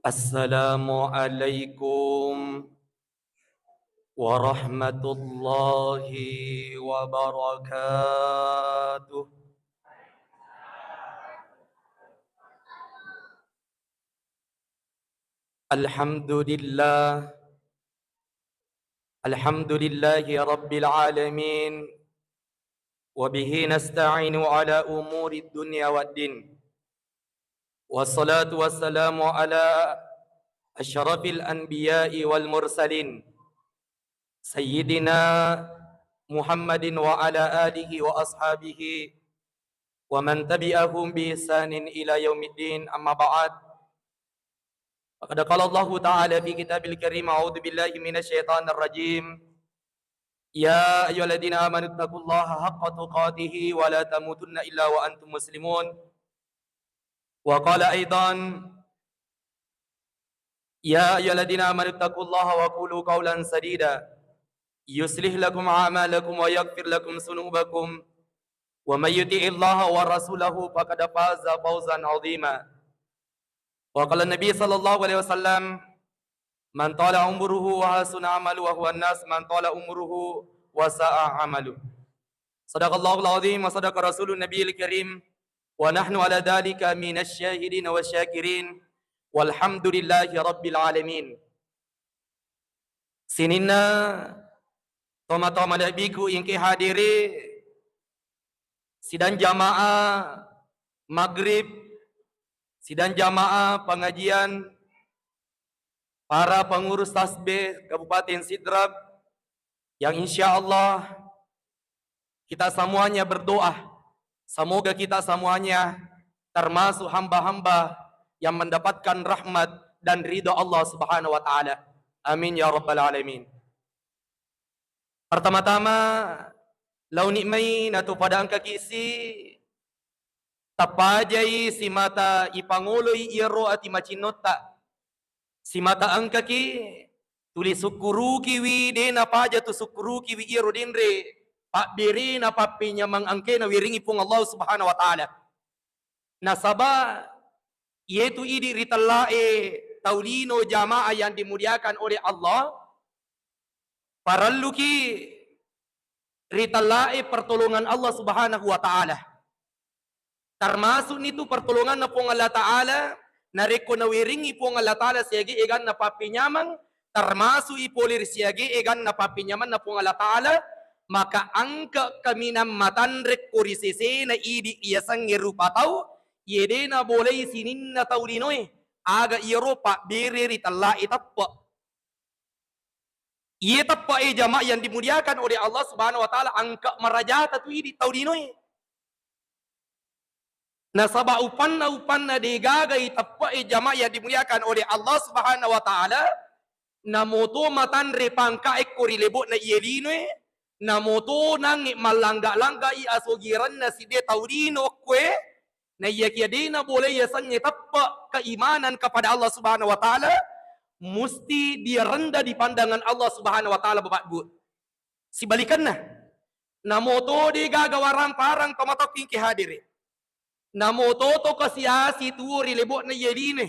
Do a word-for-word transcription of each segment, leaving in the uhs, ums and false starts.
Assalamualaikum warahmatullahi wabarakatuh. Alhamdulillah. Alhamdulillahi rabbil alamin. Wa bihi nasta'inu ala umuri dunya waddin. Wassalatu wassalamu ala asyrafil anbiya'i wal mursalin, Sayyidina Muhammadin wa ala alihi wa ashabihi wa man tabi'ahum bi ihsanin ila yaumiddin, amma ba'd. Faqad qala Allahu ta'ala fi kitabil karim, a'udzu billahi minasy syaithanir rajim. Ya ayyuhalladzina amanu taqullaha haqqa tuqatihi wa la tamutunna illa wa antum muslimun. Wa qala aidan, ya ayyuhalladzina amanu taqullaha wa qulu qawlan sadida, yuslih lakum a'malakum wa yaghfir lakum dzunubakum, wa may yuti'illaha wa rasulahu faqad faza fawzan 'azima. Wa qala Nabi sallallahu alaihi wasallam, "Man tala umruhu wa hasuna amalu wa huwa nas, man tala umruhu wa sa'a amalu." Sadaqallahul azim wa sadaqa rasulun nabiyil karim, wa nahnu ala dzalika minasy syahidin wasy syakirin, walhamdulillahi rabbil alamin. Sininna tomatoa malebbiku engke hadiri sidang jamaah maghrib, sidang jamaah pengajian, para pengurus tasbih Kabupaten Sidrap yang insya Allah kita semuanya berdoa, semoga kita semuanya termasuk hamba-hamba yang mendapatkan rahmat dan ridho Allah Subhanahu wa Ta'ala. Amin ya Rabbal 'Alamin. Pertama-tama, laoni mai natu pada engkaki si tapajai simata ipangoloi iyaro ati macinnotta. Simata engkaki tuli sukkurukiwi, de napaja tu sukkurukiwi iyaro denre pabberena pappenyameng engkena wiringi Puang Allah Subhanahu wa Ta'ala. Nasaba iyetu idi ritellae tau lino jamaah yang dimuliakan oleh Allah, parelluki ritellae pertolongan Allah Subhanahu wa Ta'ala. Termasuk nitu pertolonganna Puang Allah Ta'ala, narekko nawiringi Puang Allah Ta'ala siaga eganna pappenyameng, termasuk i pole ri siaga eganna pappenyamenna Puang Allah Ta'ala, maka engka kaminang matanre ko ri sesena idi iyasengnge rupa tau, iye de nabolei sininna tau linoe, aga iyaro pabbere ritellae teppe. Iye teppe e jamaah yang dimuliakan oleh Allah Subhanahu wa Ta'ala, engka marajata tu idi tau linoe. Nasaba upanna-upanna degaga iteppe'i jamaah yang dimuliakan oleh Allah Subhanahu wa Ta'ala, namoto matanre pangkae ko ri lebo'na iye linoe, namoto nangnge mallangga-langgai asogiranna sidde tau lino okkoe, naiyakia de nabolei yasengnge teppe keimanan kepada Allah Subhanahu wa Ta'ala, musti dia rendah di pandangan Allah Subhanahu wa Ta'ala, Bapak Ibu. Sibalikanna, namoto degaga warang-parang tomatoa engke hadere. Namoto to kasi-asi tuo ri lebo'na iye linoe.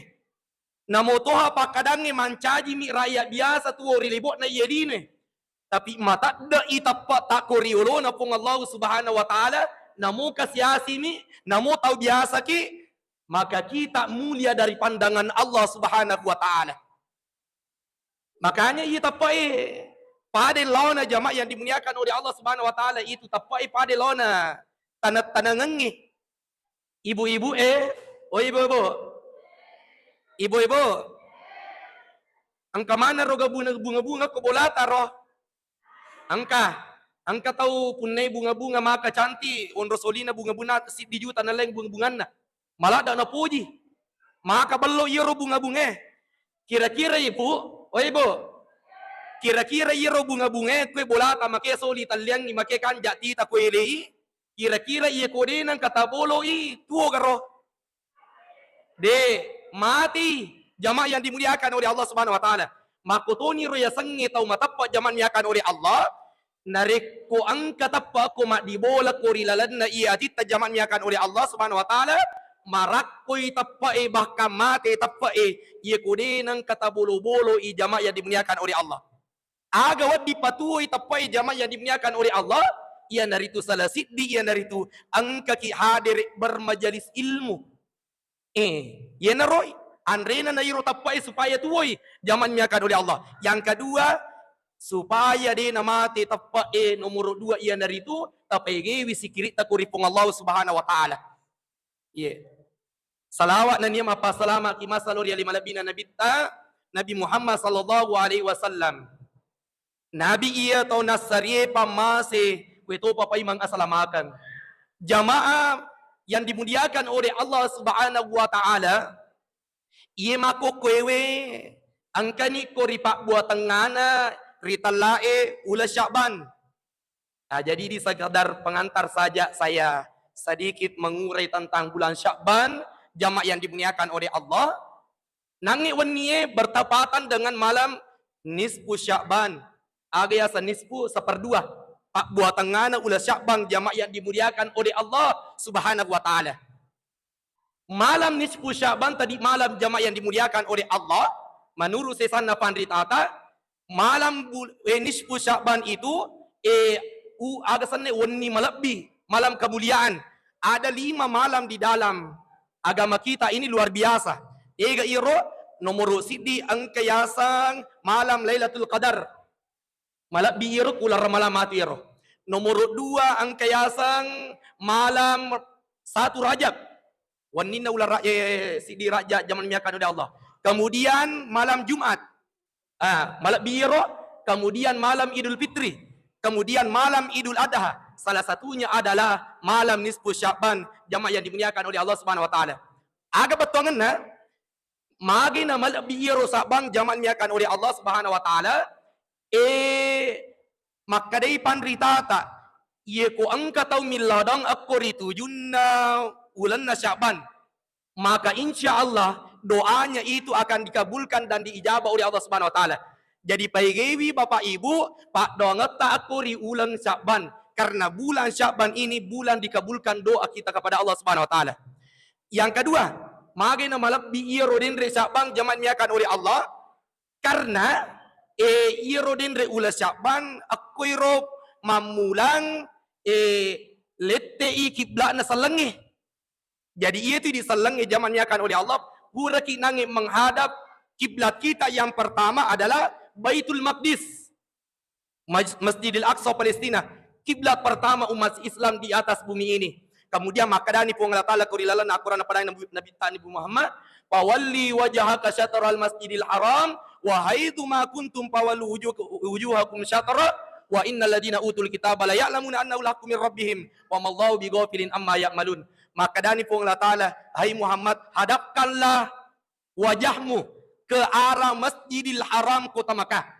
Namotoha pakkadangnge mancajimi rakyat biasa tuo ri lebo'na iye linoe. Tapi matedde'i teppe takko ri olona Puang Allah Subhanahu wa Ta'ala, namo kasi-asimi, namo tau biasaki, maka kita mulia dari pandangan Allah Subhanahu wa Ta'ala. Makanya iya teppe'e pada laona jamaah yang dimuliakan oleh Allah Subhanahu wa Ta'ala, itu teppe'e pada laona taneng-tanengengngi. Ibu-ibu e, oh ibu-ibu, ibu-ibu, engka mana ro gabuna-, bunga-bunga ko bolata ro? Engka, engka tau punnai bunga-bunga maka cantik, onro solina bunga-bunga siddi juta nalaing bunga-bunganna. Maladda napoji. Maka bello iyaro bunga-bungae. Kira-kira ibu, oh ibu, kira-kira iyaro bunga-bungae kue bolata make soli talliangngi make kanja tita kuelei, kira-kira iye ko de nengka taboloi tuo garo? De, mati. Jamaah yang dimuliakan oleh Allah Subhanahu wa Ta'ala. Makkotoni ro yasengnge tau mateppe jamaah dimuliakan oleh Allah. Narekko engka teppe ko maddibola ko ri lalenna iya atitta jamaah dimuliakan oleh Allah Subhanahu wa Ta'ala, marakkoi teppe'e, bahkan mate teppe'e, iya ko de nengka tabolo-boloi jamaah yang dimuliakan oleh Allah. Aga wedding patuwoi teppe'e jamaah yang dimuliakan oleh Allah, iyanaritu salah siddi, iyanaritu engkaki hadir bermajelis ilmu. Eh, iyanaro anrena na iro teppe'e supaya tuwoi jamaah dimuliakan oleh Allah. Yang kedua, supaya de namate teppe'e, nomoro dua iyanaritu tapegewi sikiritta ko ri Puang Allah Subhanahu wa Ta'ala. Iye. Salawat nennia mappasalamaki massalo ri ale malebbina Nabitta, Nabi Muhammad sallallahu alaihi wasallam. Nabi iya tau nassarie pammase, kue topa paimeng asalamakeng. Jamaah yang dimuliakan oleh Allah Subhanahu wa Ta'ala, iye makkokkoewe engkani ko ri pabbuatengngana ri tellae uleng Sya'ban. Nah, jadi ini sekedar pengantar saja, saya sedikit mengurai tentang bulan Sya'ban, jamaah yang dimuliakan oleh Allah. Nangnge wennie bertepatan dengan malam nisfu Sya'ban. Aga yaseng nisfu? Seperdua. Pabbuatengngana uleng Sya'ban, jamaah yang dimuliakan oleh Allah Subhanahu wa Ta'ala. Malam nisfu Sya'ban tadi malam, jamaah yang dimuliakan oleh Allah, menurut sesanna panritata, malam bul-, eh, nisfu Sya'ban itu, eh, u-, aga senna, wenni malebbi, malam kemuliaan. Ada lima malam di dalam agama kita ini luar biasa. Ega iro? Nomoro siddi engka yaseng malam Lailatul Qadar. Malebbi iyaro ku uleng Ramalang matu iyaro. Nomoro dua engka yaseng malam satu Rajab. Wenninna uleng Ra-, eh, siddi Rajab, jamaah dimuliakan oleh Allah. Kemudian malam Jumat. Ah, malebbi iyaro. Kemudian malam Idul Fitri. Kemudian malam Idul Adha. Salah satunya adalah malam nisfu Sya'ban, jamaah yang dimuliakan oleh Allah Subhanahu wa Ta'ala. Aga bettuangenna? Magi na malebbi iyaro Sya'ban, jamaah dimuliakan oleh Allah Subhanahu wa Ta'ala, eh, makkedai panritata, iye ko engka tau milladang akko ri tujunna ulenna Sya'ban, maka insya Allah doanya itu akan dikabulkan dan diijabah oleh Allah Subhanahu wa Ta'ala. Jadi, paegewi Bapak Ibu, paddoangetta akko ri uleng Sya'ban, karena bulan Sya'ban ini bulan dikabulkan doa kita kepada Allah Subhanahu wa Ta'ala. Yang kedua, magai na malebbi iyaro denre Sya'ban, jamaah dimuliakan oleh Allah, karena, eh, iyaro denre uleng Sya'ban, akkoiro mammulang, eh, lette'i kibla'na sellengnge. Jadi, iyatu di sellengnge, jamaah dimuliakan oleh Allah, puraki nangnge menghadap kiblat kita yang pertama adalah Baitul Maqdis. Mas-, Masjidil Aqsa Palestina, kiblat pertama umat Islam di atas bumi ini. Kemudian makkedani Puang Allah Ta'ala ko ri lalenna Al-Quran, pada Nabi, Nabi Muhammad, "Fawalli wajhaka syatral masjidil haram, wa haitsu ma kuntum fawallu wujuh-, wujuhakum syatra, wa innal ladzina utul kitaba la ya'lamuna annahu al-haqqu min rabbihim, wa mallahu bighafilin amma ya'malun." Makkedani Puang Allah Ta'ala, "Hai Muhammad, hadapkanlah wajahmu ke arah Masjidil Haram, kota Makkah."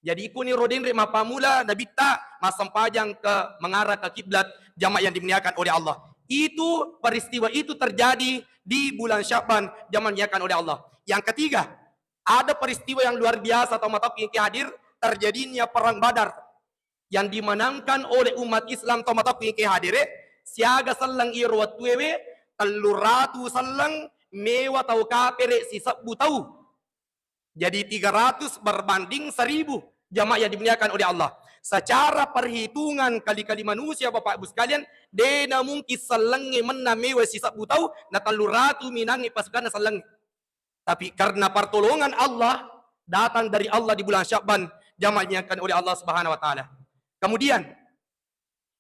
Jadi, ikoniro denre mappammula Nabitta massempajang ke mengarah ke kiblat, jamaah yang dimuliakan oleh Allah. Itu, peristiwa itu terjadi di bulan Sya'ban, jamaah yang dimuliakan oleh Allah. Yang ketiga, ada peristiwa yang luar biasa, tau matoki engke hadir, terjadinya perang Badar yang dimenangkan oleh umat Islam, tau matoki engke hadire, siaga selleng iyaro wettuewe, tellu ratu selleng, mewa tau kapere sisebbu tau. Jadi, tiga ratus berbanding seribu, jamaah yang dimuliakan oleh Allah. Secara perhitungan kali-kali manusia, Bapak Ibu sekalian, dena mungkin sellengnge mennang mewa sisebbu tau, na tellu ratu minangngi pasukanna sellengnge. Tapi karena pertolongan Allah, datang dari Allah di bulan Sya'ban, jamaah yang dimuliakan oleh Allah Subhanahu wa Ta'ala. Kemudian,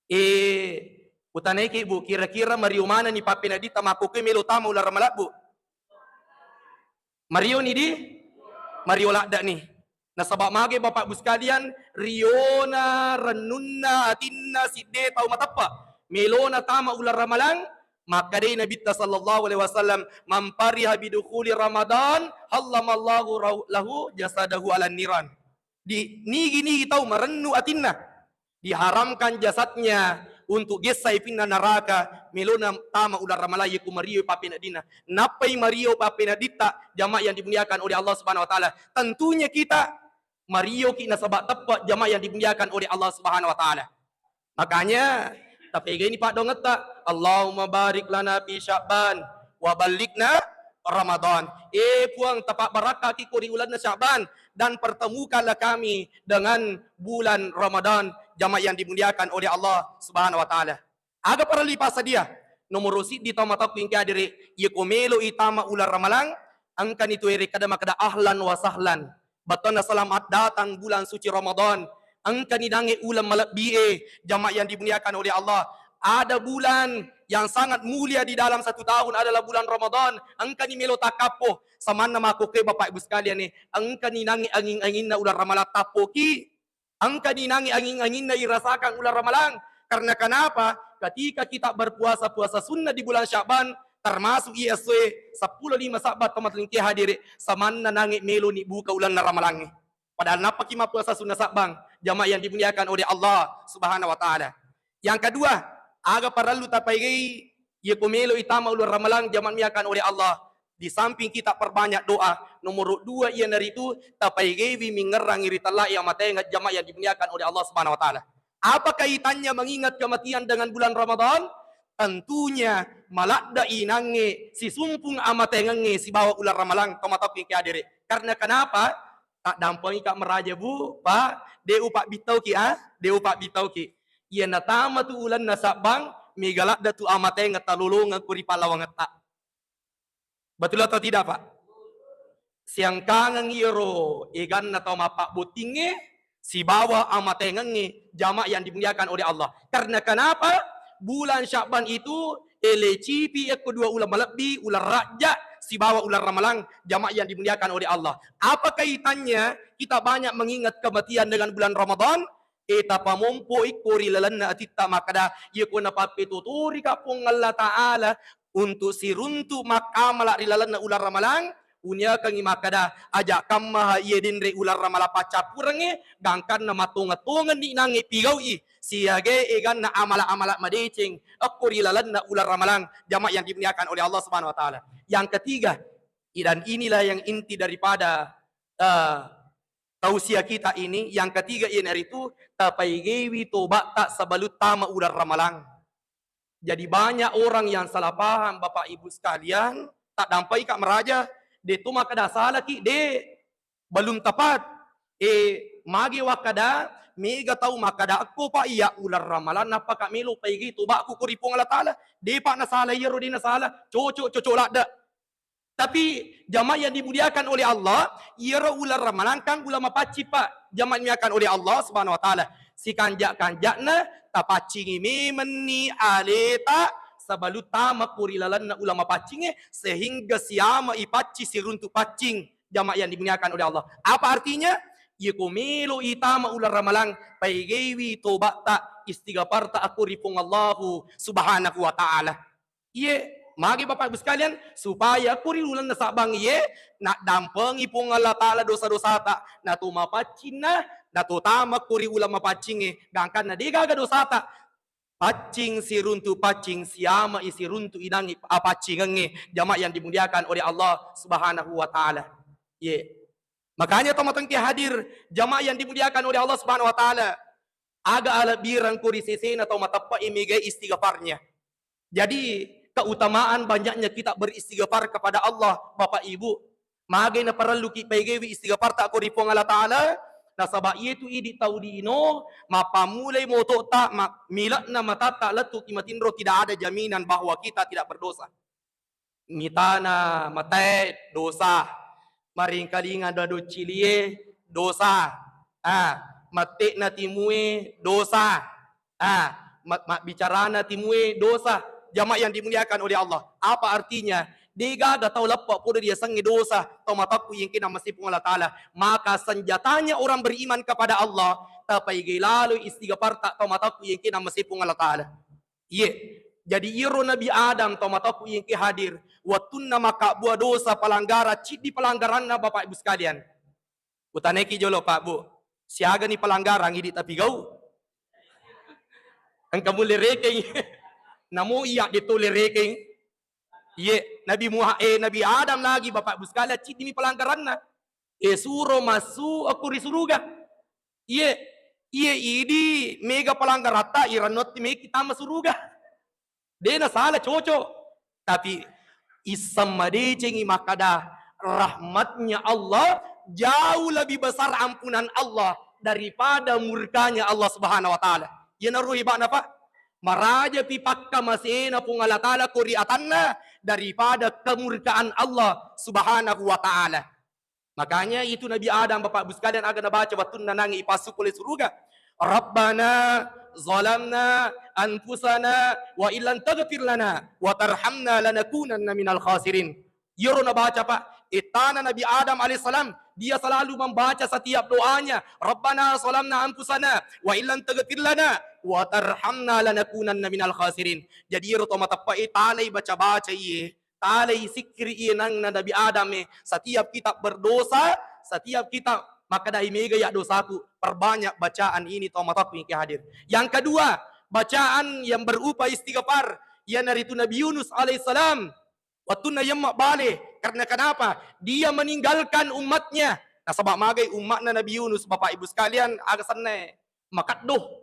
eh, utanaiki, Bu, kira-kira mario manenni pappeneddita makkokkoe melo tama uleng Ramalang, Bu? Marioni di? Mario ladde'ni. Nasaba mage, Bapak Ibu sekalian, riona, rennunna, atinna sidde tau mateppe. Melona tama uleng Ramalang, makkedai Nabitta sallallahu alaihi wasallam, "Man fariha bidukhuli Ramadan, harramallahu rau-, lahu jasadahu alan niran." Di nigi-nigi tau marennu atinna, diharamkan jasadnya untuk gessai pinna neraka, melona tama uleng Ramalang, iya ku mario pappeneddinna. Nappai mario pappenedditta, jamaah yang dimuliakan oleh Allah Subhanahu wa Ta'ala. Tentunya kita marioki nasaba teppe, jamaah yang dimuliakan oleh Allah Subhanahu wa Ta'ala. Makanya, tapegaini paddoangetta, "Allahumma barik lana fi Sya'ban, wa ballighna Ramadan. Eh Puang, tapabbarakaki ko ri ulanna Sya'ban dan pertemukanlah kami dengan bulan Ramadan, jamaah yang dimuliakan oleh Allah Subhanahu wa Ta'ala. Aga parellu ipassadia? Nomoro siddi tau matakku engka hadere, iya ko melo itama ulang Ramalang, engkani tu ere kada makkeda ahlan wa sahlan. Bettuanna selamat datang bulan suci Ramadan. Engkani nange ulang malebbi e, jamaah yang dimuliakan oleh Allah. Ada bulan yang sangat mulia di dalam satu tahun adalah bulan Ramadan. Engkani melo takkappo, samanna makkokkoe Bapak Ibu sekalian e, engkani nange anging-anginna ulang Ramalang tappoki. Engkani nange anging-anginna irasakan ulang Ramalang. Karena kenapa? Ketika kita berpuasa puasa sunnah di bulan Sya'ban, termasuk iya essoe seppulo lima Sa'ban, tau matakku engka hadere, samanna nange meloni buka ulanna Ramalangnge. Padahal nappaki mappuasa sunnah Sa'ban, jamaah yang dimuliakan oleh Allah Subhanahu wa Ta'ala. Yang kedua, aga parellu tapaigei iya ko melo itama ulang Ramalang, jamaah dimuliakan oleh Allah. Di samping kita perbanyak doa, nomor dua iyanaritu tapaigeiwi mingngerangi ri tellae amatengeng, jamaah yang dimuliakan oleh Allah Subhanahu wa Ta'ala. Apa kaitannya mengingat kematian dengan bulan Ramadan? Tentunya maladde inangnge sisumpung amatengengnge sibawa ulang Ramalang, tau matakku engka hadere. Karena kenapa? Taddampengika maraja, Bu, Pak, de upabbitauki, ah, de upabbitauki. Iya natama tu ulanna Sabbang, mega ladde tu amatengeng talolongeng ko ri pallawangetta. Betul atau tidak, Pak? Siangkangeng iyaro eganna tau mappabbottingnge sibawa amatengengnge, jamaah yang dimuliakan oleh Allah. Karena kenapa? Bulan Sya'ban itu elecipi ekko dua ulang malebbi, ulang Rajab sibawa ulang Ramalang, jamaah yang dimuliakan oleh Allah. Apa kaitannya kita banyak mengingat kematian dengan bulan Ramadan? E, tapamompo ikko ri lalenna atitta makkeda, iya ko napappetotorika Puang Allah Ta'ala untuk siruntu makkamala ri lalenna ulang Ramalang, uniakengngi makkeda, aja kammaha iye denre ulang Ramalang paccappurengnge, gangkanna mattongeng-tongenni nangnge pigau'i siaga eganna amala-amala madeceng ekko ri lalenna ulang Ramalang, jamaah yang dimuliakan oleh Allah Subhanahu wa Ta'ala. Yang ketiga, i-, dan inilah yang inti daripada, eh, tausiah kita ini, yang ketiga iyanaritu tapaigeiwi tobatta sebelum tama ulang Ramalang. Jadi banyak orang yang salah paham, Bapak Ibu sekalian, taddampaika maraja, de tu makkeda salaki, de, belum tepat. E, magi wakkeda, mega tau makkeda, akko Pak, iya ulang Ramalang nappaka melo paigei tobakku ko ri Puang Allah Ta'ala. De Pak nasala iyaro, de nasala, cocok, cocok ladde. Tapi jamaah yang dimuliakan oleh Allah, iyaro ulang Ramalang kan ulang mapaccing, Pak. Jamaah dimuliakan oleh Allah Subhanahu wa Ta'ala. Sikanja-kanjana tapaccingi memenni aleta sebelum tama ko ri lalenna ulang mapaccingnge, sehingga siama ipaccing siruntu paccing, jamaah yang dimuliakan oleh Allah. Apa artinya? Iya ko melo itama ulang Ramalang, paigeiwi tobatta, istighfarta akko ri Puang Allahu Subhanahu wa Ta'ala. Iye, magi Bapak Ibu sekalian, supaya ko ri ulenna Sabbang iye, naddampengi Puang Allah Ta'ala dosa-dosata, nato mapaccinna, nato tama ko ri ulang mapaccingnge, gangkanna de gaga dosata. Paccing siruntu paccing, siama i siruntu inangngi apaccingengnge, jamaah yang dimuliakan oleh Allah Subhanahu wa Ta'ala. Iye. Makanya, tomatoengke hadir, jamaah yang dimuliakan oleh Allah Subhanahu wa Ta'ala, aga alebbireng ko ri sesena tau mateppe'i megai istighfarnya. Jadi, keutamaan banyaknya kita beristighfar kepada Allah, Bapak Ibu. Magai naparelluki paigaiwi istighfarta ko ri Puang Allah Ta'ala, nasaba iyatu idi tau lino, mappammulai motota, ma-, mile'na matatta lettuki matinro, tidak ada jaminan bahwa kita tidak berdosa. Mitana matae dosa, maringkalinga dua doccilie dosa, ah, matte'na timue dosa, ah, ma-, mabbicarana timue dosa. Jamaah yang dimuliakan oleh Allah, apa artinya? Degaga tau leppa podo riasengnge dosa, tau matakku yengke namase Puang Allah Ta'ala. Maka senjatanya orang beriman kepada Allah, tapaigai laloi istighfarta tau matakku yengke namase Puang Allah Ta'ala. Iye. Jadi iyaro Nabi Adam, tau matakku yengke hadir, wettunna makkabbua dosa, pelanggaran, ciddi pelanggaranna, Bapak Ibu sekalian. Utanaiki jolo, Pak, Bu, siagani pelanggaran idi tapigau? Engka mulle rekeng. Namo iya de tole rekeng. Iye, Nabi Muha-, eh, Nabi Adam lagi, Bapak Ibu sekalian, ciddimi pelanggaranna. E, suro massu okko ri suruga. Iye, iye idi mega palanggaratta, irannotti meki tama suruga. De nasala, cocok. Tapi Isseng madecengi makkada, rahmatnya Allah jauh lebih besar ampunan Allah daripada murkanya Allah Subhanahu wa Ta'ala. Iyanaro heba'na, Pak. Marajapi pakkamasena Puang Allah Ta'ala ko ri atanna daripada kemurkaan Allah Subhanahu wa Ta'ala. Makanya itu Nabi Adam, Bapak Ibu sekalian, aga nabaca wettunna nange ipassu pole suruga. Rabbana zalamna anfusana wa illam taghfir lana wa tarhamna lanakunanna minal khasirin. Iyaro nabaca, Pak, ettana Nabi Adam alaihissalam, dia selalu membaca setiap doanya, Rabbana zalamna anfusana wa illam taghfir lana wa tarhamna lanakunanna minal khasirin. Jadi iyaro to mateppe'e talai baca-baca iye, talai sikkiri iye nanna Nabi Adam e. Setiap kita berdosa, setiap kita makkadai mega ya dosaku, perbanyak bacaan ini to mataku yang hadir. Yang kedua, bacaan yang berupa istighfar, iyanaritu Nabi Yunus alaihissalam. Wettunna yemma bale, karena kenapa? Dia meninggalkan umatnya. Nasaba magai umatna Nabi Yunus, Bapak Ibu sekalian, aga sennae? Makaddo.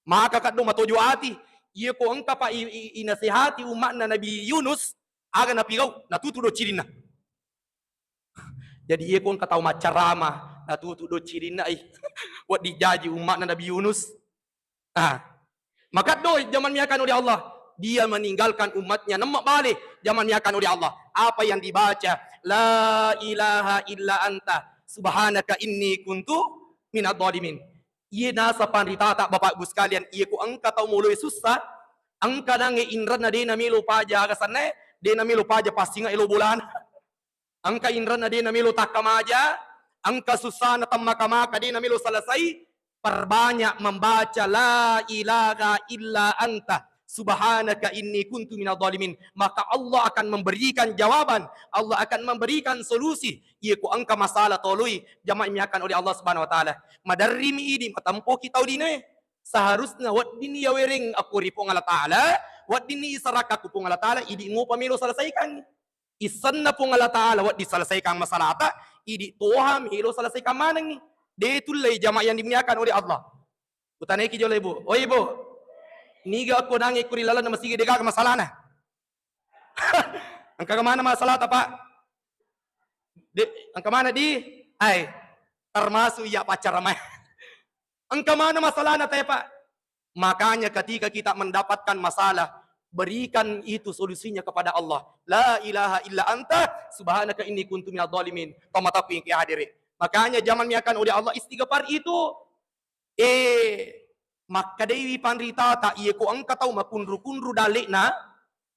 Maka kaddo matojo ati. Iya ko engka pa i-, i-, inasehati umatna Nabi Yunus, aga napigau, natutu do cirinna. Jadi iya ko engka tau maccarama, natutu do cirinna, ai. Wedding jaji umatna Nabi Yunus. Ah. Makaddo jaman miakan oleh Allah, dia meninggalkan umatnya. Nemma bale jaman miakan oleh Allah. Apa yang dibaca? La ilaha illa anta subhanaka inni kuntu minadh dhalimin. Iye naseng panritata, Bapak Ibu sekalian, iye ko engka tau moloe sussa, engka nange inrenna de namelo paja aga sennae, de namelo paja passinga elo bolana. Engka inrenna de namelo takkamaja, engka sussana temmaka-maka de namelo selesai, perbanyak membaca la ilaha illa anta subhanaka inni kuntu minadh dhalimin, maka Allah akan memberikan jawaban, Allah akan memberikan solusi. Iye ko engka masalah toloi, jamaah miakan oleh Allah Subhanahu wa Ta'ala. Maderrimi idi matempoki tau linoe. Seharusna weddinni yawereng akko ri Puang Allah Ta'ala, weddinni isarakka ku Puang Allah Ta'ala, idi ngopa melo selesaikan. Issenna Puang Allah Ta'ala wedding selesaikan masalahta, idi toha melo selesaikan manengngi. De tullei, jamaah yang dimuliakan oleh Allah. Utanaiki jolo, Ibu. Oi, Ibu. Niga akko nange ku ri lalenna masigi de gaga masalahna? Engka mana masalahta, Pak? De, engka mana di? Ai, termasuk iya pacaramae. Engka mana masalahna te, Pak? Makanya ketika kita mendapatkan masalah, berikan itu solusinya kepada Allah. La ilaha illa anta subhanaka inni kuntu minadh dhalimin. Tomataku yang hadiri. Makanya jaman miakan oleh Allah, istighfar itu, eh, makkedaiwi panritata, iye ko engka tau makunru-kunru dalle'na,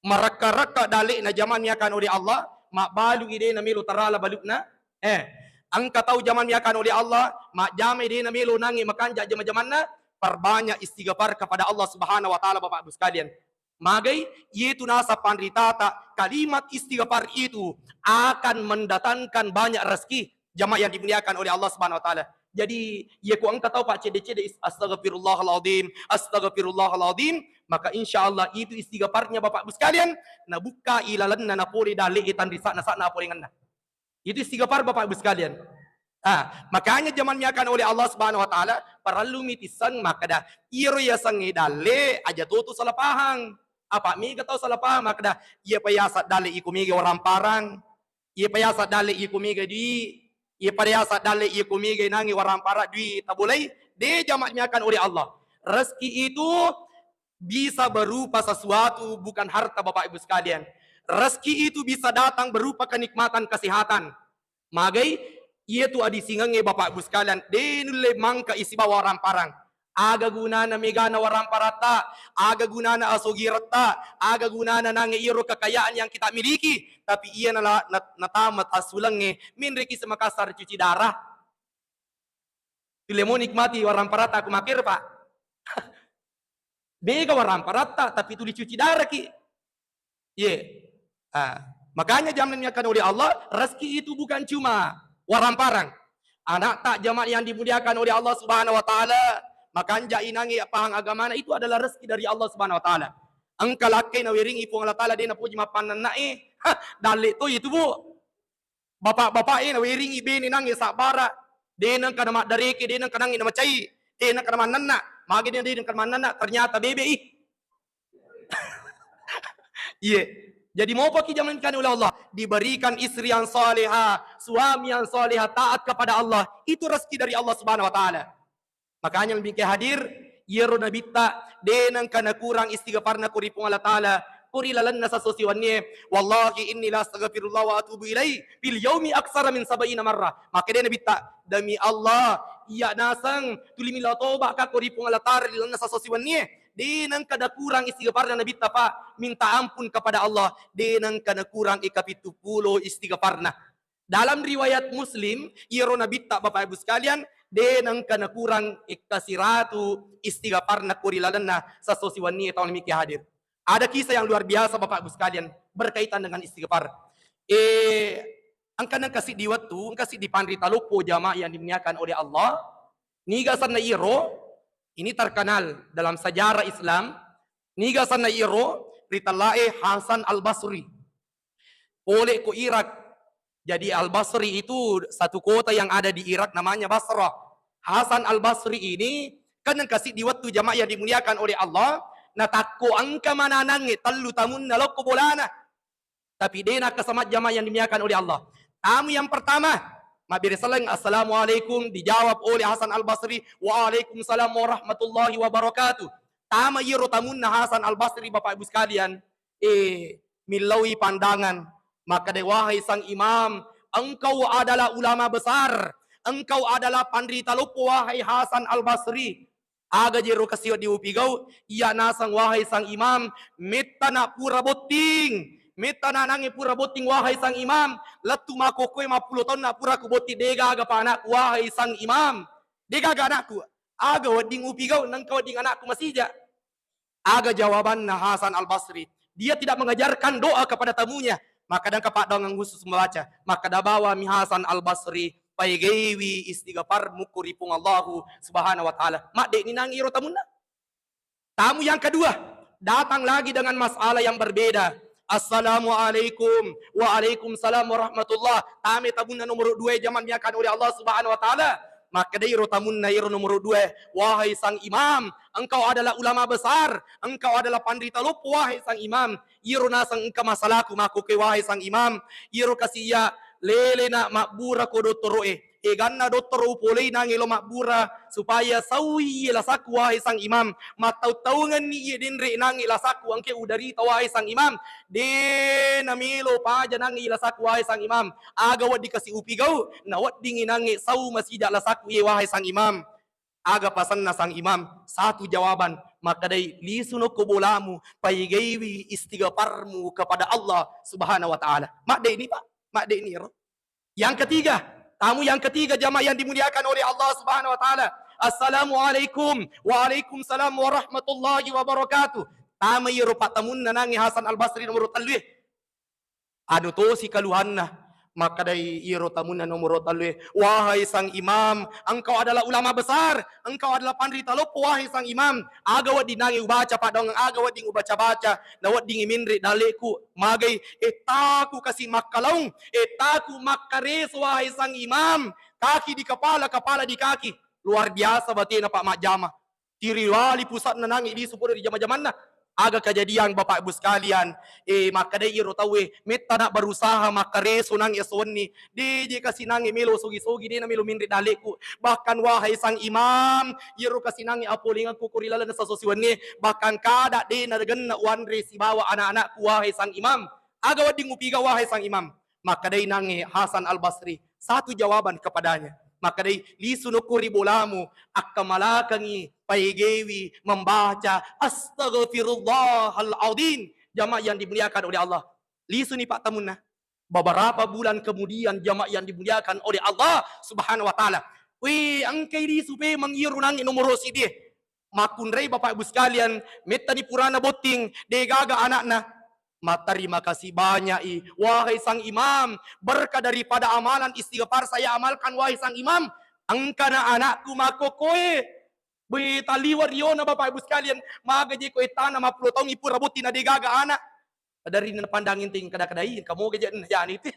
marekka-rekka dalle'na, jaman miakan oleh Allah, mabbalu i de namelo tarala balu'na. Eh, engka tau jaman miakan oleh Allah, majjama i de namelo nange makanja jama-jamanna, perbanyak istighfar kepada Allah Subhanahu wa Ta'ala, Bapak Ibu sekalian. Magai, iyetu naseng panritata, kalimat istighfar itu akan mendatangkan banyak rezeki. Jamaah yang dimuliakan oleh Allah Subhanahu wa Ta'ala. Jadi, iya ko engka tau, Pak, cede-cede is-, "Astagfirullahaladzim, astagfirullahaladzim," maka insya Allah itu istighfarnya, Bapak Ibu sekalian, nabukka i lalenna napole dalle i tanri sakna-sakna aporengenna. Itu istighfar, Bapak Ibu sekalian. Ah, makanya jaman miakan oleh Allah Subhanahu wa Ta'ala, parellu mi tisseng makkeda, iyaro yasengnge dalle, aja to tu salah pahang. Apa mega tau salah pahang makkeda, iya pa yaseng dalle iko mega waramparang, iya pa yaseng dalle iko mega dui, iya pa yaseng dalle iko mega nangi waramparang dui tabolai, de, jaman miakan oleh Allah. Rezeki itu bisa berupa sesuatu, bukan harta, Bapak Ibu sekalian. Rezeki itu bisa datang berupa kenikmatan kesehatan. Magai, iya tu adisingengnge, Bapak Ibu sekalian, de nulle mangka isibawa waramparang. Aga gunana megana waramparatta, aga gunana asogiretta, aga gunana nange iyaro kekayaan yang kita miliki, tapi iya nala-, nat-, natamat assulengnge, menreki se Makassar cuci darah. Tuli mo nikmati waramparatta ku makkero, Pak. Mega waramparatta, tapi tuli cuci darah ki. Iye. Ah, makanya jaman miakan oleh Allah, rezeki itu bukan cuma waramparang. Anakta, jamaah yang dimuliakan oleh Allah Subhanahu wa Ta'ala, makanja inangi pahang agamana, itu adalah rezeki dari Allah Subhanahu wa Ta'ala. Engka lakkai naweringi Puang Allah Ta'ala, de napoji mappannannae, ha, dalle to itu, Bu. Bapak-bapak e naweringi bene nange sabbara, de nengka namaddareke, de nengka nange namacai, de nengka namannanna, magi de, de nengka namannanna, ternyata bebe i. Iye. Jadi, mopoki jamaah yang dimuliakan oleh Allah, diberikan istri yang salehah, suami yang salehah, taat kepada Allah. Itu rezeki dari Allah Subhanahu wa Ta'ala. Makanya, lebih ke hadir, iyaro nabitta, de nengka nakurang istighfarna ko ri Puang Allah Ta'ala, ko ri lalenna sasso siwennie. "Wallahi inni la astaghfirullah wa atubu ilaih fil yaumi aksara min sab'ina marrah." Maka de nabitta, "Demi Allah, iya naseng tuli melo toba ka ko ri Puang Allah Ta'ala ri lalenna sasso siwennie." De nengka nakurang istighfarna nabitta, Pak, minta ampun kepada Allah, de nengka nakurang eka pitu pulo istighfarna. Dalam riwayat Muslim, iyaro nabitta, Bapak Ibu sekalian, de nengka nakurang eka siratu istighfarna ko ri lalenna sasso siwennie tau niki hadir. Ada kisah yang luar biasa, Bapak Ibu sekalian, berkaitan dengan istighfar. Eh, engka nengka siddi wettu, engka siddi panrita loppo, jamaah yang dimuliakan oleh Allah. Niga asenna iyaro, ini terkenal dalam sejarah Islam. Niga asenna iyaro, ritellae Hasan Al-Basri. Pole ko Irak. Jadi, Al-Basri itu satu kota yang ada di Irak, namanya Basrah. Hasan Al-Basri ini kan engka siddi wettu, jamaah yang dimuliakan oleh Allah, natakko engka mananangnge tellu tamunna lokko bolana. Tapi de nakkasama, jamaah yang dimuliakan oleh Allah. Tamu yang pertama, mabbere saleng, "Assalamualaikum," dijawab oleh Hasan Al-Basri, "Waalaikumsalam warahmatullahi wabarakatuh." Tama iyaro tamunna Hasan Al-Basri, Bapak Ibu sekalian, eh, millaui pandangan. Makkeda, "Wahai sang imam, engkau adalah ulama besar, engkau adalah panrita loppo, wahai Hasan Al-Basri." Aga jero kasiwa diupigau, iya naseng, "Wahai sang imam, metta na pura botting, metta na nangnge pura botting, wahai sang imam, lettu makkokkoe mappulo taunna pura kubotting, degaga pa anakku, wahai sang imam, degaga anakku, aga wedding upigau, nengka wedding anakku masija." Aga jawabanna Hasan Al-Basri? Dia tidak mengajarkan doa kepada tamunya. Maka dangka paddoangeng khusus membaca. Maka dabawa mi Hasan Al-Basri, paigaiwi istighfar mukku ri Puang Allahu Subhanahu wa Ta'ala. Madde'ni nangnge iro tamunna. Tamu yang kedua datang lagi dengan masalah yang berbeda. "Assalamualaikum." "Waalaikumsalam warahmatullah." Tame tamunna nomor dua, jamaah dimuliakan oleh Allah Subhanahu wa Ta'ala. Makkedai ro tamunna iro nomor dua, "Wahai sang imam, engkau adalah ulama besar, engkau adalah panrita loppo, wahai sang imam. Iro naseng engka masalaku makkokkoe, wahai sang imam. Iro kasi iya lelena mabbura ko dottoro'e. Eganna dottoro upolei nangnge lo mabbura supaya saui iye lasakku, wahai sang imam. Mattau-taungenni iye denre nangnge lasakku engke udarita, wahai sang imam. De namelo paja nangnge iye lasakku, wahai sang imam. Aga wedding kasi upigau, naweddingi nangnge sau masija lasakku iye, wahai sang imam." Aga pasenna sang imam? Satu jawaban, makkedai, "Lisu nokko bolamu, paigaiwi istighfarmu kepada Allah Subhanahu wa Ta'ala." Madde'ni, Pak, madde'ni ro. Yang ketiga, tamu yang ketiga, jamaah yang dimuliakan oleh Allah Subhanahu wa Ta'ala. "Assalamualaikum." "Waalaikumsalam warahmatullahi wabarakatuh." Tama iro pattamunna nangnge Hasan Al-Basri nomor tellu e. Anu tosi kaluhanna, makkedai iro tamunna nomor tellu e, "Wahai sang imam, engkau adalah ulama besar, engkau adalah panrita loppo, wahai sang imam. Aga wedding nangnge ubaca paddoangeng, aga wedding ubaca-baca, naweddingi menre dalle'ku. Magai, ettaku kasi makkalaung, ettaku makkareso, wahai sang imam. Kaki di kepala, kepala di kaki." Luar biasa batena, Pak, majjama. Tiriwali pusa'na nangnge lisu pole ri jama-jamanna. Aga kejadian, Bapak Ibu sekalian? Eh, makkedai iro tauwe, "Metta na berusaha makkareso nangnge esso wenni. De je kasi nangnge melo sogi-sogi, de na melo menre dalle'ku. Bahkan, wahai sang imam, iyaro kasi nangnge apolengekku ko ri lalenna sasso siwennie, bahkan kada de na genna uanre sibawa anak-anakku, wahai sang imam. Aga wedding upigau, wahai sang imam?" Makkedai nangnge Hasan Al-Basri satu jawaban kepadanya. Makkedai, "Lisu nokko ri bolamu, akkamalakengi, paigaiwi membaca Astaghfirullahal Azim." Jamaah yang dimuliakan oleh Allah. Lisuni pattamunna. Beberapa bulan kemudian, jamaah yang dimuliakan oleh Allah Subhanahu wa Ta'ala. Wih, engkai lisu pemeng iro nangnge nomor siddi e. Makkunrai, Bapak Ibu sekalian, mettani purana botting, degaga anakna. Matterima kasih banyak i, wahai sang imam, berkah daripada amalan istighfar saya amalkan, wahai sang imam, engkana anakku makkokkoe. Be, taliwa riona, Bapak Ibu sekalian, maga je ko ettana mappulo taung ipura botting na degaga anak. Dari na pandang inting kada-kadai, kamu gaja yani itu.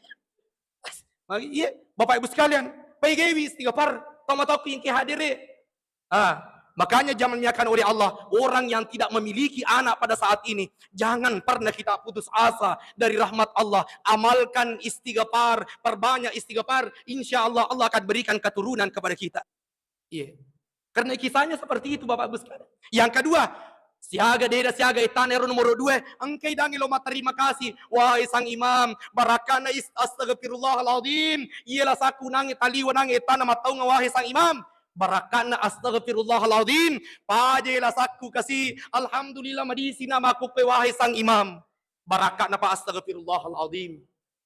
Magi, iya, Bapak Ibu sekalian, paigaiwi istighfar, tau matokku yang ke hadire. Ah, Makanya jamaah yang dimuliakan oleh Allah, orang yang tidak memiliki anak pada saat ini, jangan pernah kita putus asa dari rahmat Allah. Amalkan istighfar, perbanyak istighfar, insya Allah Allah akan berikan keturunan kepada kita. Iya. Karena kisahnya seperti itu, Bapak Ibu sekalian. Yang kedua, siaga deda siaga etana ero nomor dua, engkai dangi lo matterima kasih, wahai sang imam, barakana is-, astagfirullahaladzim, iya lasakku nange taliwa nange etana mattaunga, wahai sang imam, barakana astagfirullahaladzim, paje lasakku kasi, alhamdulillah madisi na makuppe, wahai sang imam, barakana pa astagfirullahaladzim.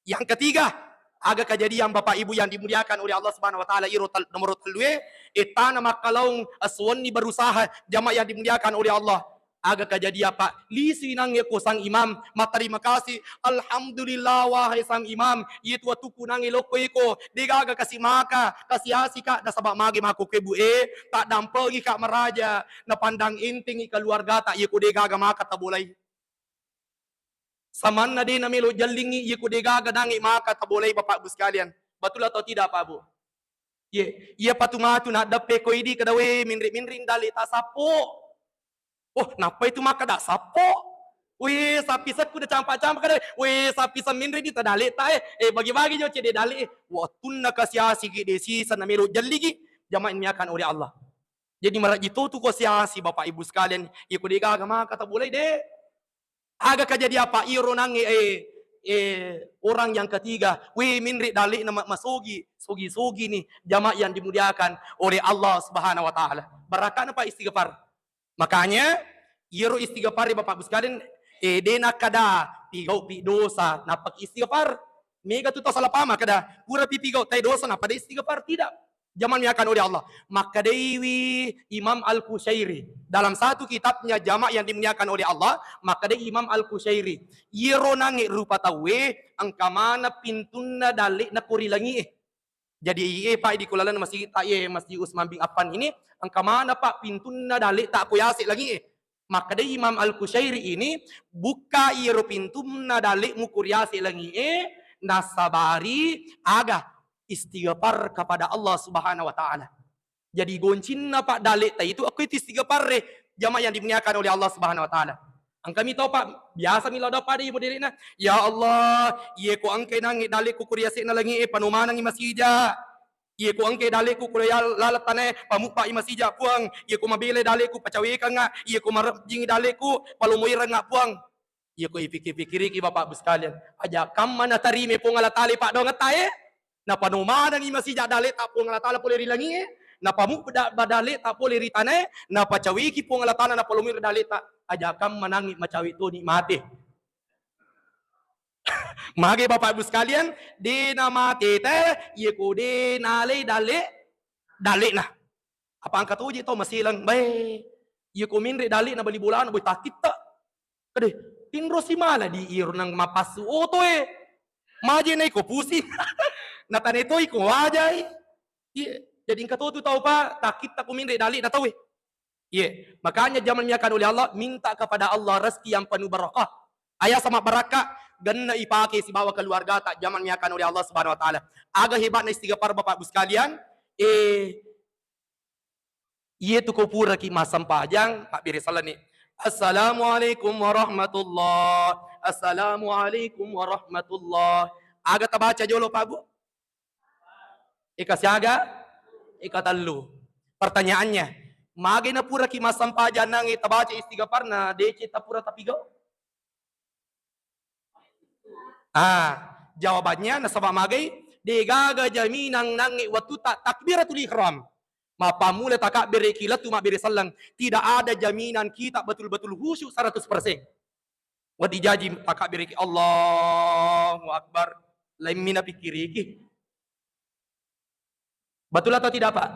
Yang ketiga, aga kejadian Bapak Ibu yang dimuliakan oleh Allah Subhanahu wa Ta'ala, iro tal-, nomor tellu e, etana makkalaung, eh, suwenni berusaha, jamaah yang dimuliakan oleh Allah. Aga kejadian, Pak, lisui nange ko sang imam, matterima kasih, alhamdulillah, wahai sang imam, iya tu wettukku nange lokko iko, degaga kasi maka, kasi asi ka, nasaba mage mako ke bu e, tak dampengi ka maraja, napandang entengi keluarga ta, iya ko degaga maka tabolai. Samanna de namelo jallingi, iya ko degaga nange maka tabolai, Bapak Ibu sekalian. Betul atau tidak, Pak Bu? Ye, iya patu matu naddeppe ko idi kada, we, minri-minri dale ta sappo. Oh, nappa itu maka da sappo. We, sapi sekku da campa-campa kada, we, sapi seminri di tadale ta, eh. Eh, bagi-bagi jo cede dale, eh. Wattunna kasi-asi ki de sisa namelo jalligi, jamaah yang dimuliakan oleh Allah. Jadi marajji totu ko asi-asi, Bapak Ibu sekalian, iya ko degaga maka tabolai de. Aga kejadian, Pak, iro nange, eh, eh, orang yang ketiga, we, minri dale na ma-, masogi, sogi-sogi ni, jamaah yang dimuliakan oleh Allah Subhanahu wa Ta'ala. Barakana, Pak, istighfar. Makanya, iyaro istighfar, Bapak Ibu sekalian, eh, de nakkada pigau pi dosa, nappa istighfar. Mega tu tau salah paham, kada pura pi pigau tai dosa, nappa de istighfar, tidak. Jamaah yang dimuliakan oleh Allah. Makkedaiwi Imam Al-Qusyairi dalam satu kitabnya, jamaah yang dimuliakan oleh Allah, makkedai Imam Al-Qusyairi, iyaro nange rupa tauwe engka maneng pintunna dalle'na ko ri langi'e. Jadi, iye, Pak, di kulalana masjid ta, iye, Masjid Utsman bin Affan ini, engka maneng, Pak, pintunna dalle'ta ko yase' langi'e. Makkedai Imam Al-Qusyairi ini, bukka iyaro pintunna dalle'mu ko ri yase' langi'e, nasabari aga, istighfar kepada Allah Subhanahu wa Ta'ala. Jadi goncinna, Pak, dalle'ta itu, akko itu istighfar e, jamaah yang dimuliakan oleh Allah Subhanahu wa Ta'ala. Engkami tau, Pak, biasa mi lao doa pada ibu diri'na, "Ya Allah, iye ko engkai nange dalle'ku ko ri yase'na langi'e, panomanengi masija. Iye ko engkai dalle'ku ko ri yal-, laleng tanae, pamuppai masija, Puang. Iye ko mabelai dalle'ku, pacawekangnga. Iye ko marejjingi dalle'ku, palomoirengnga, Puang." Iya ko ipikkir-pikkiriki, Bapak Ibu sekalian, aja kamma natarima Puang Allah Taala paddoangetta e, napanomanengi masija dalle'ta Puang Allah Taala pole ri langi'e, napamubba dalle'ta pole ri tanae, napacaweki Puang Allah Taala, napalomoi dalle'ta, aja kamma nangi macawe toni mate. Mage Bapak Ibu sekalian, de namate te, iya ko de nalai dalle-, dalle'na. Apa engka toje tau maselang, bae. Iya ko menre dalle'na bali bolana, boy, takkitta. Kade, tinrosi mala di iro nang mapassu oto e. Maje na iko pusing. Natane toi ko wajai. Iya, jadi engka totu tau, Pak, takkitta ko menre dalle'na tau e. Iya, makanya jamaah yang dimuliakan oleh Allah, minta kepada Allah rezeki yang penuh barakah. Aya sama barakah, genna ipake sibawa keluarga ta, jamaah yang dimuliakan oleh Allah Subhanahu wa Ta'ala. Aga hebatna istighfar, Bapak Ibu sekalian? Eh, Iyetu ko puraki massempajang, mabbere salani. Assalamualaikum warahmatullah. Assalamualaikum warahmatullah. Aga tabaca jolo, Pak Bu? Eka siaga? Eka tellu. Pertanyaannya, mage na puraki massempajang nange tabaca istighfarna, deceng tapura tapigau? Ah, jawabannya nasaba magai, degaga jaminang nangnge wettu ta-, takbiratul ihram. Mappammula takabbereki lettu mabbere selleng, tidak ada jaminan kita betul-betul khusyuk seratus persen. Wedding jaji takabbereki, Allahu Akbar. Laimmi napikkiriki. Betul atau tidak, Pak?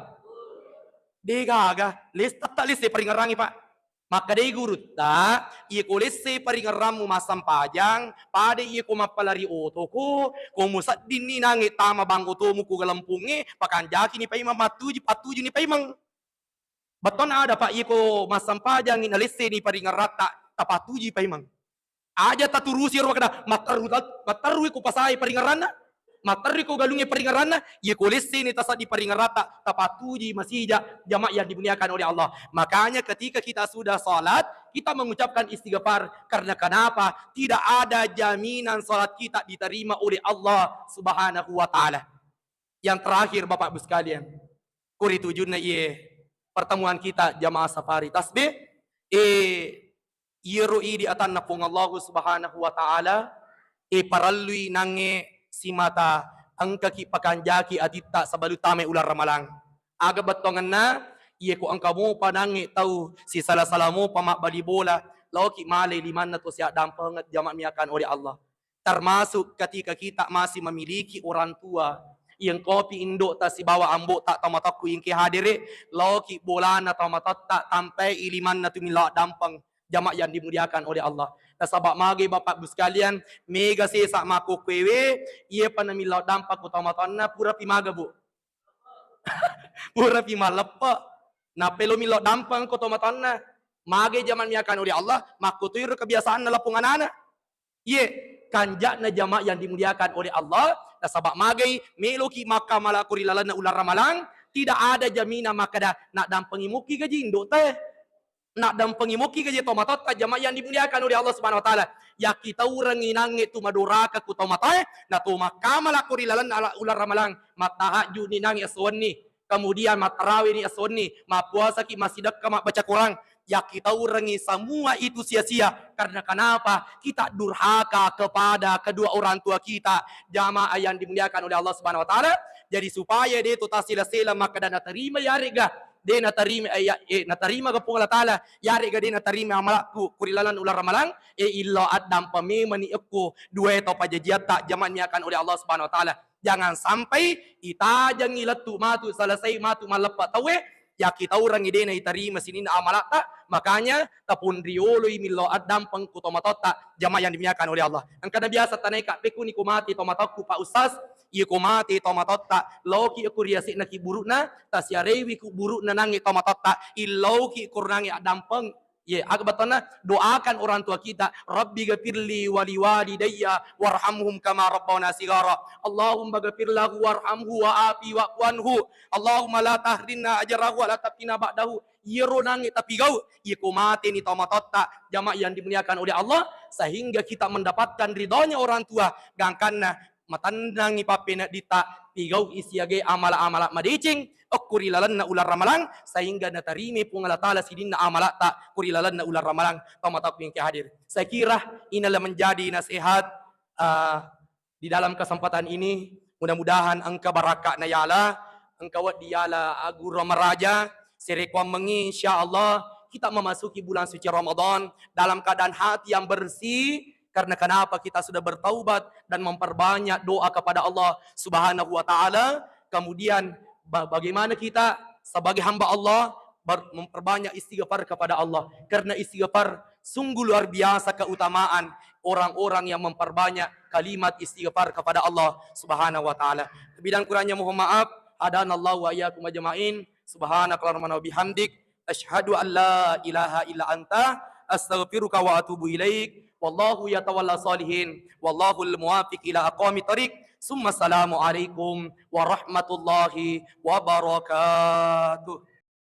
Degaga, les-, tetta lesse paringerrangi, Pak. Makkedai gurutta, iya ko lesse paringerrammu massempajang, pada iya ko mappalari otoko, ko museddinni nange tama bang otomu ko galempungnge, pakanjakini paimeng, mattuju, pattujuni paimeng. Bettuanna ada, Pak, iya ko massempajangngi nalesseni paringerratta, tapattuji paimeng. Aja taturusi ero makkeda, matteru, matterui ku pasai paringerranna. Matterri ko galungnge paringerranna, iye ko lesseni tasaddi paringerratta, tapattuji masija, jamaah yang dimuliakan oleh Allah. Makanya ketika kita sudah salat, kita mengucapkan istighfar. Karena kenapa? Tidak ada jaminan salat kita diterima oleh Allah Subhanahu wa Ta'ala. Yang terakhir, Bapak Ibu sekalian, kuri tujunna iye pertemuan kita jamaah safari tasbih, eh, iyero idi atanna Puang Allahu Subhanahu wa Ta'ala, eh, parellui nangnge simata engkaki pakanjaki atitta sebelum tame ulang ramalang. Aga bettuangenna, iye ko engka mopa nangnge tau sisala-sala mopa mabbali bola, laoki malai limanna to siaddampengeng jamaah miakan oleh Allah. Termasuk ketika kita masih memiliki orang tua, yang kopi indokta sibawa ambokta tau matakku ingke hadere, laoki bolana tau matotta tampai limanna tu millau dampeng, jamaah yang dimuliakan oleh Allah. Nasaba magai Bapak Ibu sekalian, mega sesa makkokkoewe, iye pa namillau dampeng ko tau matonna, pura pi maga, Bu. Pura pi malleppe. Napelo millau dampeng ko tau matonna. Magai jamaah miakan oleh Allah, makkotoiro kebiasaanna lapong anana. Iye, kanja'na jamaah yang dimuliakan oleh Allah, nasaba magai meloki makkamala ko ri lalenna ulang ramalang, tidak ada jaminan makkeda naddampengi mukki gaji indokta e. Naddampengi mukki gaji tomatoatta, jamaah yang dimuliakan oleh Allah Subhanahu wa Ta'ala. Yakkitaurengngi nangnge tu madoraka ku tomatoae, na to makkamala ko ri lalenna ala-, ulang ramalang, mattahajju'ni nangnge esso wenni. Kemudian mattaraweni esso wenni, mappuasaki, massidekka, mabbaca Quran, yakkitaurengngi semua itu sia-sia. Karena kenapa? Kita durhaka kepada kedua orang tua kita. Jamaah yang dimuliakan oleh Allah Subhanahu wa Ta'ala. Jadi supaya de to tasela-sela makkeda naterima yaregga de naterima, eh, ya, eh, naterima ga Puang Allah Ta'ala, yaregga de naterima amalakku ku ri lalenna ulang ramalang, eh, illau addampeng memani ekko duae tau pajajiatta, jamaah miakan oleh Allah Subhanahu wa Ta'ala. Jangan sampai itajengngi lettu matu, selesai matu malleppa tauwe, yakkitaurengngi de naiterima sininna amalatta, makanya taponrioloi millau addampeng ku tomatoatta, jamaah yang dimuliakan oleh Allah. Engkana biasa tanaika, pekkuni ko mate tomatoakku, Pak Ustaz, iye ko mate tomatoatta, laoki ko ri ase'na kiburu'na, tasiarewi kuburu'na nangnge tomatoatta, illauki ko nangnge addampeng. Ye, aga bettuanna, doakan orang tua kita, "Rabbi ghafirli wa liwalidayya warhamhum kama rabbawna sigara." Allahumma ghafir lahu warhamhu wa afi wa'fu anhu. Allahumma la tahrimna ajrahu wa la taftina ba'dahu. Iyero nangnge tapigau, iye ko mateni tomatoatta, jamaah yang dimuliakan oleh Allah, sehingga kita mendapatkan ridhonya orang tua, gangkanna matennangngi pappeneddita, pigau'i siagai amala-amala madeceng okko ri lalenna ulang ramalang, sehingga natarimai Puang Allah Ta'ala sininna amalatta ko ri lalenna ulang ramalang. Tomatoakku engka hadir, saya kira inilah menjadi nasihat, ah, di dalam kesempatan ini. Mudah-mudahan engka barakka nayala, engka wedding yala aguro maraja, serekkuammengngi, insya Allah kita memasuki bulan suci Ramadan dalam keadaan hati yang bersih. Karena kenapa? Kita sudah bertaubat dan memperbanyak doa kepada Allah Subhanahu wa Ta'ala. Kemudian, ba-, bagaimana kita sebagai hamba Allah ber-, memperbanyak istighfar kepada Allah? Karena istighfar sungguh luar biasa keutamaan orang-orang yang memperbanyak kalimat istighfar kepada Allah Subhanahu wa Ta'ala. Lebih dan kurangnya mohon maaf. Hadanallahu wa iyyakum ajma'in. Subhanakallahumma wa bihamdik. Asyhadu an la ilaha illa anta, astaghfiruka wa atubu ilaik. Wallahu yatawalla salihin. Wallahul muwafiq ila aqwamit thariq. Summa assalamu alaikum warahmatullahi wabarakatuh.